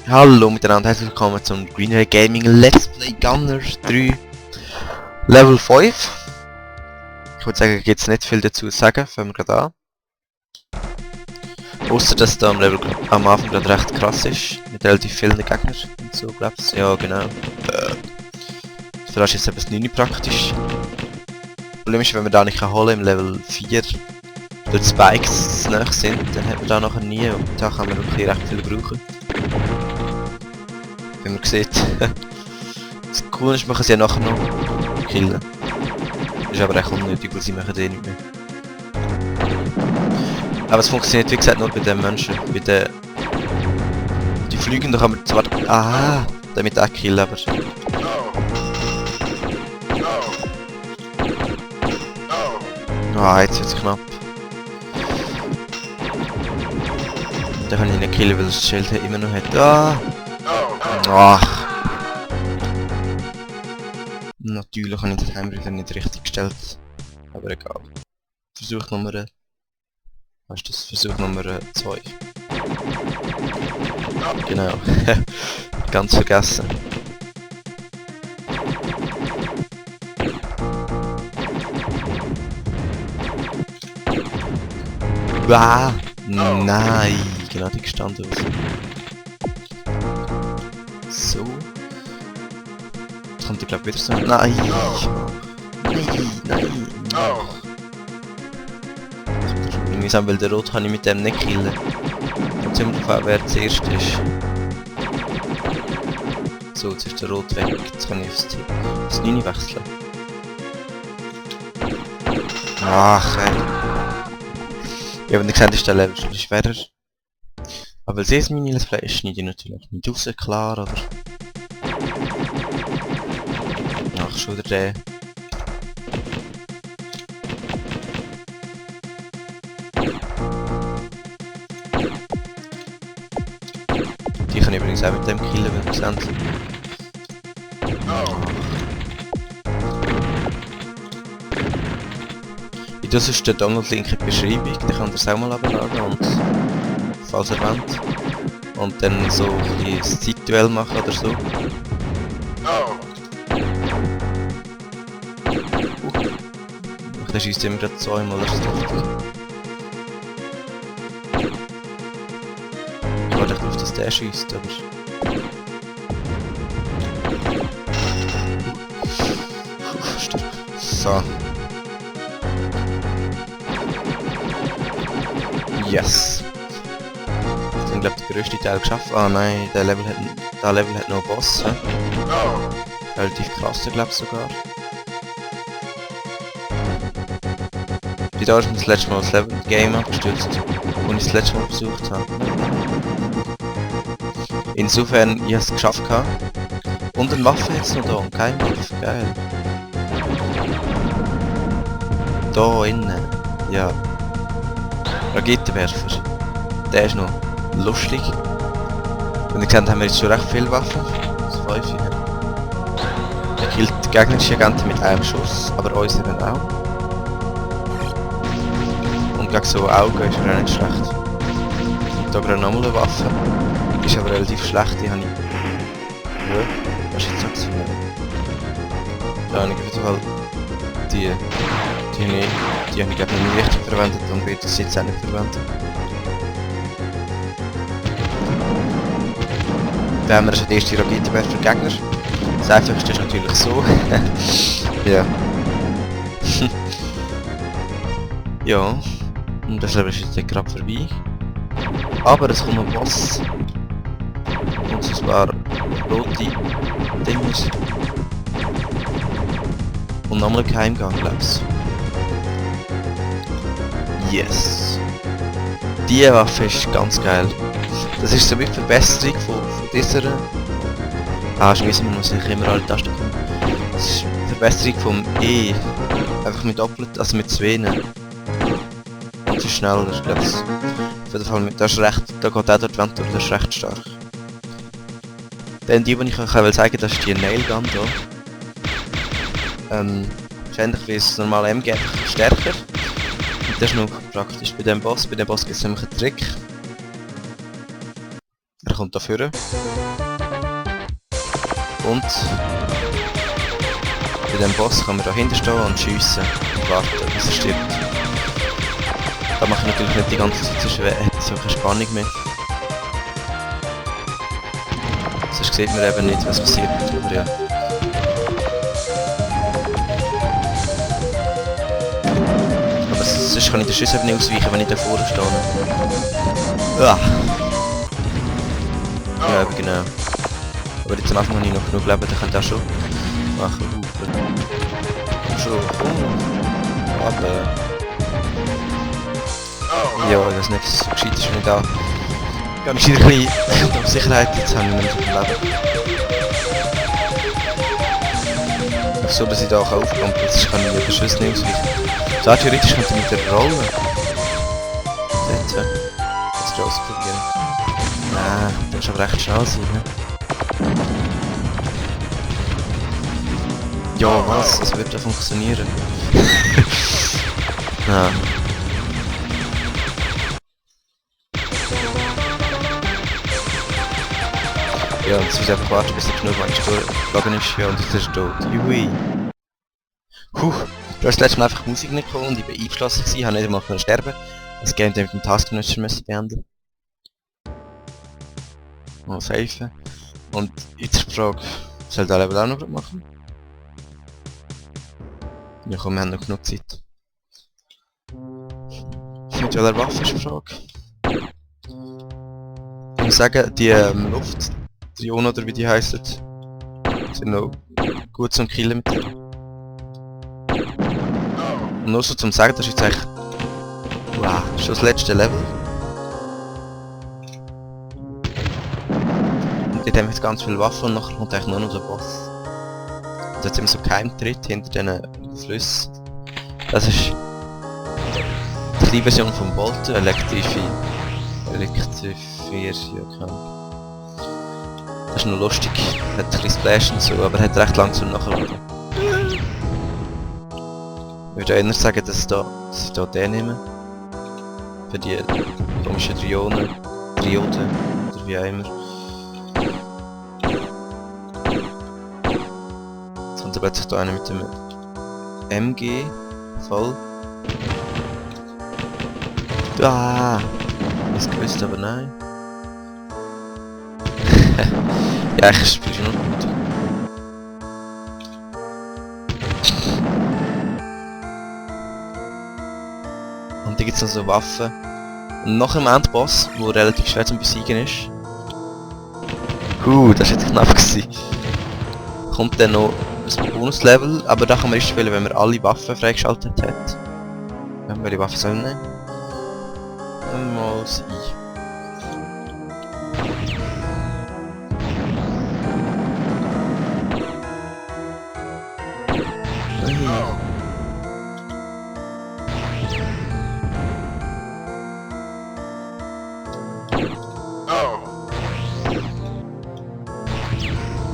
Hallo miteinander, herzlich willkommen zum Greenway Gaming Let's Play Gunner 3 Level 5. Ich würde sagen, gibt es nicht viel dazu zu sagen, fangen wir gerade an. Ausser dass da am Level am Anfang gerade recht krass ist, mit relativ vielen Gegnern und so, glaubst du? Ja, genau. Vielleicht ist es etwas nicht praktisch. Das Problem ist, wenn wir da nicht holen im Level 4 durch die Spikes nahe sind, dann hat man da nachher nie und da kann man wirklich recht viel brauchen. Wie man sieht. Das Coole ist, man kann sie ja nachher noch killen. Ist aber echt unnötig, weil sie machen den nicht mehr. Aber es funktioniert wie gesagt nur bei den Menschen. Bei den... Die fliegen, da kann man zwar... Aha! Damit auch killen, aber... Ah, jetzt wird's knapp. Da kann ich nicht killen, weil das Schild immer noch hat. Ah! Ach! Natürlich habe ich den Timer wieder nicht richtig gestellt. Aber egal. Versuch Nummer... Was ist das? Versuch Nummer 2. Genau. Ganz vergessen. Ah! Nein! Genau die gestanden aus. So. Jetzt kommt er glaube wieder so. Nein! Nein! Mühsam, weil der Rot kann ich mit dem nicht killen. Und sind wir davon, wer zuerst ist. So, jetzt ist der Rot weg. Jetzt kann ich aufs 9 wechseln. Ach, ey. Ja, wenn ihr seht, ist der Level schon schwerer. Aber weil sie es meine Let's Play ist, schneide ich natürlich nicht raus, klar, aber... Ach, schon wieder der. Die kann ich übrigens auch mit dem killen, wenn wir sehen. Das ist der Download-Link in der Beschreibung, den könnt ihr es auch mal abladen und falls ihr wollt. Und dann so ein Zeitduell machen oder so. Der schießt immer gerade zweimal, das ist richtig. Ich warte auf, dass der schießt, aber... So. Yes! Jetzt haben wir den grössten Teil geschafft. Ah nein, der Level hat noch einen Boss. Relativ krass, glaube ich sogar. Bei da ist mir das letzte Mal das Game abgestürzt, wo ich das letzte Mal besucht habe. Insofern, ich habe es geschafft. Und eine Waffe jetzt noch da, und keine Waffe, geil. Da innen, ja. Raketenwerfer. Der ist noch lustig. Und ihr seht, haben wir jetzt schon recht viele Waffen. Das 5 hier. Er killt die gegnerischen Agenten mit einem Schuss, aber uns eben auch. Und gegen so Augen ist er auch nicht schlecht. Und da gerade nochmal eine Waffe. Die ist aber relativ schlecht, die habe ich... Ja, was ist jetzt noch so? Da habe ich auf jeden Fall die habe ich glaube ich nicht richtig verwendet und werde das jetzt auch nicht verwenden. Da haben wir schon die erste Raketenwerfer Gegner. Das einfachste ist natürlich so. Ja. Ja. Und das Level ist jetzt gerade vorbei. Aber es kommt noch ein Boss. Und zwar rote Dinge. Und nochmal ein Geheimgang, glaubst du? Yes! Diese Waffe ist ganz geil. Das ist so wie die Verbesserung von dieser... Ah, schmissen wir, muss ich immer alle Tasten kommen. Das ist die Verbesserung vom E. Einfach mit doppelt, also mit 2. Und es ist schneller, ich glaube es. Auf jeden Fall, das ist recht, da geht auch dort Wand durch, das ist recht stark. Dann die ich euch auch zeigen, das ist die Nailgun hier. Ist ähnlich wie das normale MG, einfach stärker. Das ist noch praktisch bei dem Boss. Bei dem Boss gibt es nämlich einen Trick. Er kommt da vorne. Und bei dem Boss kann man da hinten stehen und schiessen und warten, bis er stirbt. Da mache ich natürlich nicht die ganze Zeit, sonst hätte ich so keine Spannung mehr. Sonst sieht man eben nicht, was passiert. Aber ja. Aber sonst kann ich den Schuss eben nicht ausweichen, wenn ich da vorne stehe. Ah. Ja, genau. Aber jetzt am Anfang habe ich noch genug Leben, dann könnte ich auch schon machen. Schon, aber... Ja, das nicht so gescheit ist, wenn ich da... Ja, ich bin ein bisschen auf Sicherheit, jetzt habe ich nicht mehr so viel Leben. So, dass ich da auch aufkomme, jetzt kann ich den Schuss nicht ausweichen. So, theoretisch könnte ich mit der Rolle... Jetzt ausprobieren. Nein, das ist aber recht schnell sein, ne? Ja, was? Das wird ja funktionieren. Ja. Ja, und jetzt muss ich einfach warten, bis der Knurr durchgeschlagen ist. Ja, und jetzt ist er tot. Jui. Puh. Du hast letztes Mal einfach Musik nicht gekommen und ich war eingeschlossen gewesen, habe nicht einmal sterben. Das Game mit dem Taskmanager müssen beenden. Mal safen. Und jetzt ist die Frage, soll ich das Level auch noch machen? Ja komm, wir haben noch genug Zeit. Mit welcher Waffe ist die Frage? Ich muss sagen, die Lufttrionen oder wie die heissen, sind noch gut zum Killen mit denen. Und nur so zum sagen, das ist jetzt eigentlich... Wow, schon das letzte Level. Und dort haben wir jetzt ganz viele Waffen und nachher kommt eigentlich nur noch der Boss. Und jetzt immer so Geheimtritt hinter diesen Flüssen. Das ist die kleine Version vom Bolter, elektrifiziert, ja keine Ahnung. Das ist noch lustig, hat ein bisschen Splash und so, aber hat recht lang zum Nachladen. Ich würde eher sagen, dass ich da den nehme. Für die komischen Trioden, oder wie auch immer. Jetzt kommt plötzlich da einer mit dem MG, voll. Ah! Ich hab's gewusst, aber nein. Ja, ich spiele schon noch gut. Und da gibt es noch so Waffen. Und nach dem Endboss, der relativ schwer zu besiegen ist. Das war jetzt knapp gewesen. Kommt dann noch ein Bonuslevel, aber da kann man erst spielen, wenn man alle Waffen freigeschaltet hat. Ja, welche Waffe sollen wir nehmen? Mal sie.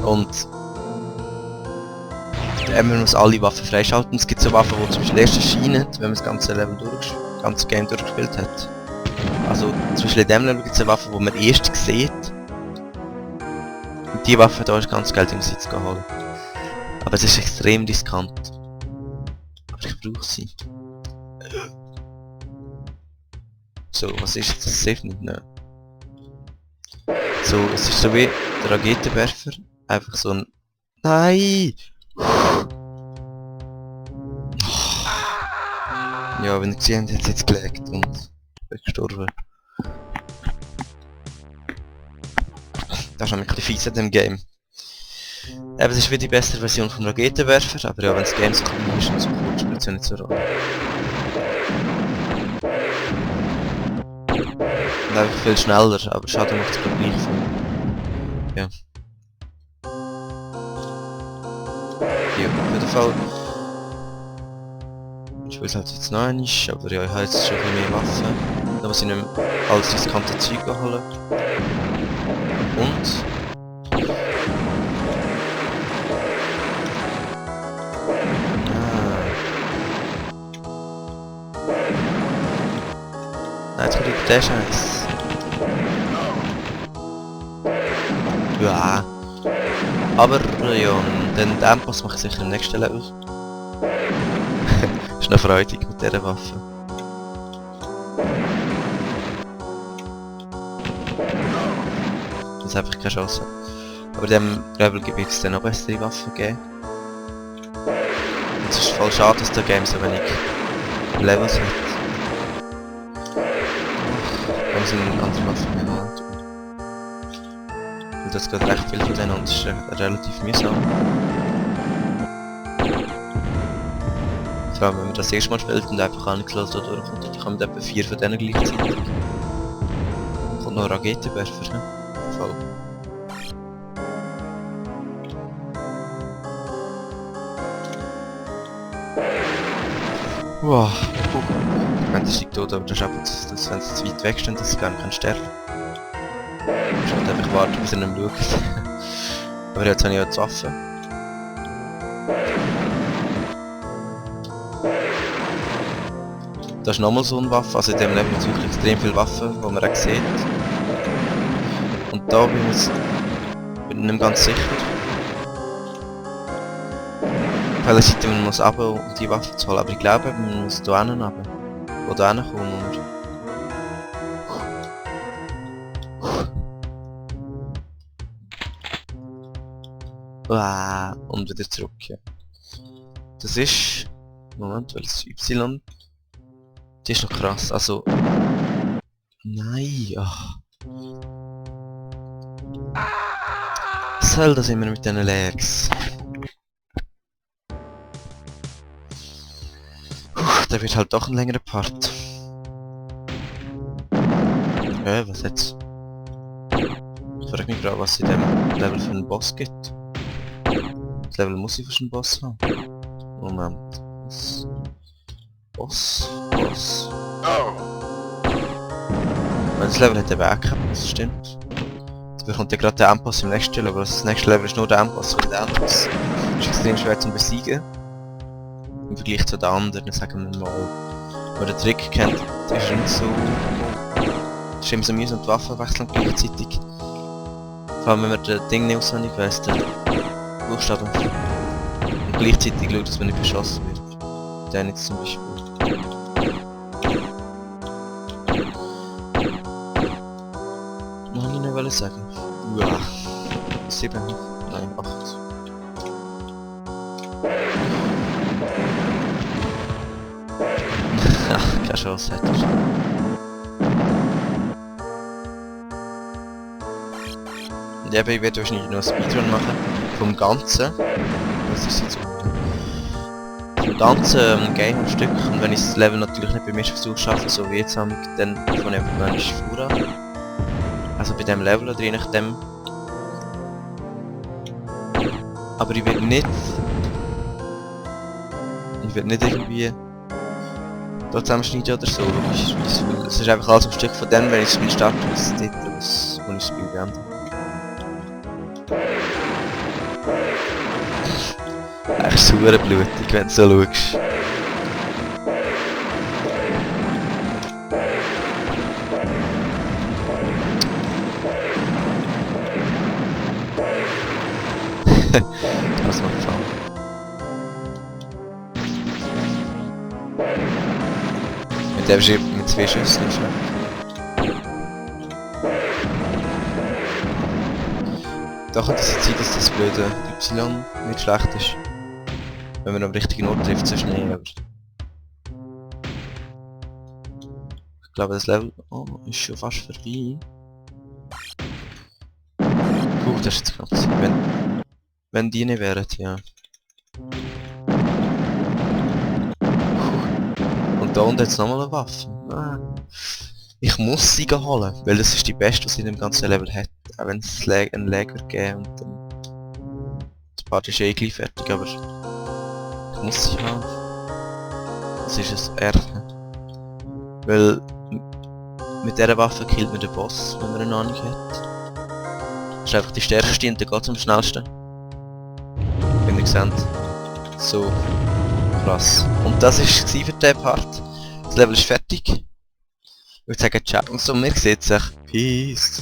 Und man muss alle Waffen freischalten. Es gibt so Waffen, die zum Beispiel erst erscheinen, wenn man das ganze ganze Game durchgespielt hat. Also zum Beispiel in dem Level gibt es eine Waffe, die man erst sieht. Und die Waffe da ist ganz geil, um sie zu holen. Aber es ist extrem riskant. Aber ich brauche sie. So, was ist jetzt das? Safe nicht? Nein. So, es ist so wie der Raketenwerfer. Einfach so ein... Nein! Ja, wenn ihr gesehen habt, hat es jetzt gelegt und bin gestorben. Das ist nämlich ein bisschen fies an dem Game. Eben, es ist wie die bessere Version vom Raketenwerfer, aber ja, wenn das Game so klein ist und so kurz, spielt es ja nicht so Rolle. Und einfach viel schneller, aber schade macht es glaube ich gleich viel. Ja. Ja, auf jeden Fall. Ich spiele es halt jetzt noch einmal, aber ja, ich habe jetzt schon ein bisschen mehr Waffen. Da muss ich nicht mehr alles riskante Zeug holen. Und... Nein, jetzt kommt wieder der Scheiß. Ja. Aber ja, den Endboss mache ich sicher im nächsten Level. Ist noch freudig mit dieser Waffe. Das ist einfach keine Chance. Aber in diesem Level gibt es dann noch bessere Waffen geben. Es ist voll schade, dass der Game so wenig Levels hat. Wir müssen eine andere Waffe nehmen. Weil das geht recht viel von denen und ist relativ mühsam. Vor allem wenn man das erste Mal spielt und einfach angelassen oder durchkommt, dann kommen etwa 4 von denen gleichzeitig. Kommt noch Raketenwerfer, ne? Voll. Wow. Ich meine, das liegt tot, aber das ist einfach, dass wenn sie zu weit weg stehen, dass sie gar nicht sterben können. Ich muss halt einfach warten, bis er nicht mehr schaut. Aber jetzt habe ich ja die Waffe. Das ist nochmal so eine Waffe, also in dem Level gibt es wirklich extrem viele Waffen, die man auch sieht. Und da bin ich nicht mehr ganz sicher. Auf welcher Seite man muss runter, um die Waffe zu holen, aber ich glaube, man muss hier hinten runter. Wo da hinkommen und wieder zurück. Ja. Das ist... Moment, welches Y? Die ist noch krass, also... Nein, ach... Was soll das immer mit diesen Lags? Der wird halt doch ein längerer Part. Was jetzt? Ich frage mich gerade, was in dem Level für einen Boss gibt. Das Level muss ich für einen Boss haben. Moment. Boss. Das Level hat eben auch keinen Boss, stimmt. Jetzt bekommt ja gerade der Endboss im nächsten Level, aber das nächste Level ist nur der Endboss, weil der Endboss ist extrem schwer zu besiegen. Im Vergleich zu den anderen, sagen wir mal. Wer den Trick kennt, ist nicht so... Es ist immer so mühsam, die Waffen wechseln gleichzeitig. Vor allem wenn man das Ding nicht auswendig weiss, den Buchstaben. Und gleichzeitig schaut, dass man nicht beschossen wird. Den jetzt zum Beispiel. Was wollte ich noch sagen? Ja. 7. Nein, 8. Keine Chance hätte ich. Und eben, ich werde wahrscheinlich noch einen Speedrun machen. Vom Ganzen. Was ist jetzt? Vom ganzen Game am Stück. Und wenn ich das Level natürlich nicht beim ersten Versuch schaffe, so wie jetzt, dann von einfach manchmal vor. Also bei dem Level oder je nachdem. Aber ich werde nicht irgendwie da zusammenschneiden oder so, logischerweise. Es ist einfach alles am Stück von dem, wenn ich das Spiel starte, was dort, wo ich das Spiel beende. Echt super blutig, wenn du so schaust. Das macht gefallen. Mit dem schreibt mit 2 Schüssen ist da könnte es sein, dass das blöde Y nicht schlecht ist. Wenn man am richtigen Ort trifft, so schnell, aber... Ich glaube das Level... Oh, ist schon fast vorbei. Das ist jetzt knapp. Wenn die nicht wären, ja. Und da unten jetzt nochmal eine Waffe. Ich muss sie holen, weil das ist die beste, was sie in dem ganzen Level hat. Auch wenn es einen Lag wird geben und dann... Das Part ist eh gleich fertig, aber... Ich muss sie haben. Das ist ein R. Weil... Mit dieser Waffe killt man den Boss, wenn man eine Ahnung hat. Das ist einfach die stärkste und der geht am schnellsten. Wenn ihr seht. So. Krass. Und das war es für diesen Part. Das Level ist fertig. Ich würde sagen ciao und so, wir sehen sich. Peace.